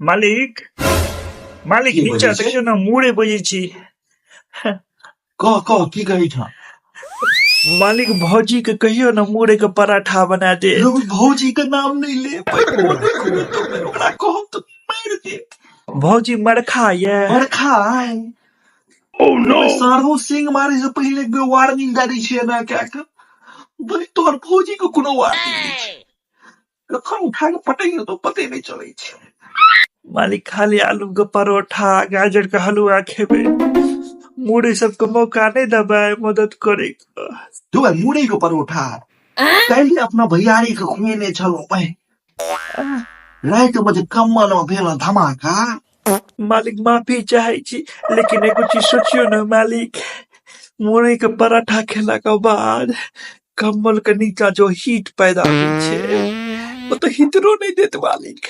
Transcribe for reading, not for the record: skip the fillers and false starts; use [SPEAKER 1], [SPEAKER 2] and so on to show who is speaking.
[SPEAKER 1] मालिक, मालिक,
[SPEAKER 2] की
[SPEAKER 1] नीचा
[SPEAKER 2] बजै छै?
[SPEAKER 1] देखियौ ने, मुरे बजै छी।
[SPEAKER 2] कह कह, की कहै छ?
[SPEAKER 1] मालिक, भौजी के कहियो ने मुरे के पराठा बना दे।
[SPEAKER 2] लोग भौजी के नाम नहीं ले, ओकरा कहब तऽ मारि देत।
[SPEAKER 1] भौजी मरखा ये।
[SPEAKER 2] बरखा आइ।
[SPEAKER 1] Oh no!
[SPEAKER 2] साढ़ो सिंह मारे से पहिले एक बेर वार्निंग दए दै छियै एना कए कऽ। भाइ तोहर भौजी के कोनो वार्निंग नहि छै, कखन उठा कऽ पटकि देतौ पते नहि चलै छै।
[SPEAKER 1] मालिक, खाली आलू के परोठा गाजर के हलुआ खेबै, मुरी सबके मौका नहि देबै मदद करे के।
[SPEAKER 2] जो भाइ, मुरई के परोठा काल्हि अपना भैयारी के खुएने छलहुँ भाइ, राति मे जे कम्बल मे भेल धमाका।
[SPEAKER 1] मालिक, माफी चाहे छी, लेकिन एगो चीज सोचियो ने मालिक, मुरई के पराठा खेला के बाद कम्बल के नीचा जो हीट पैदा होइ छै, ओ तऽ हीटरो नहि देत मालिक।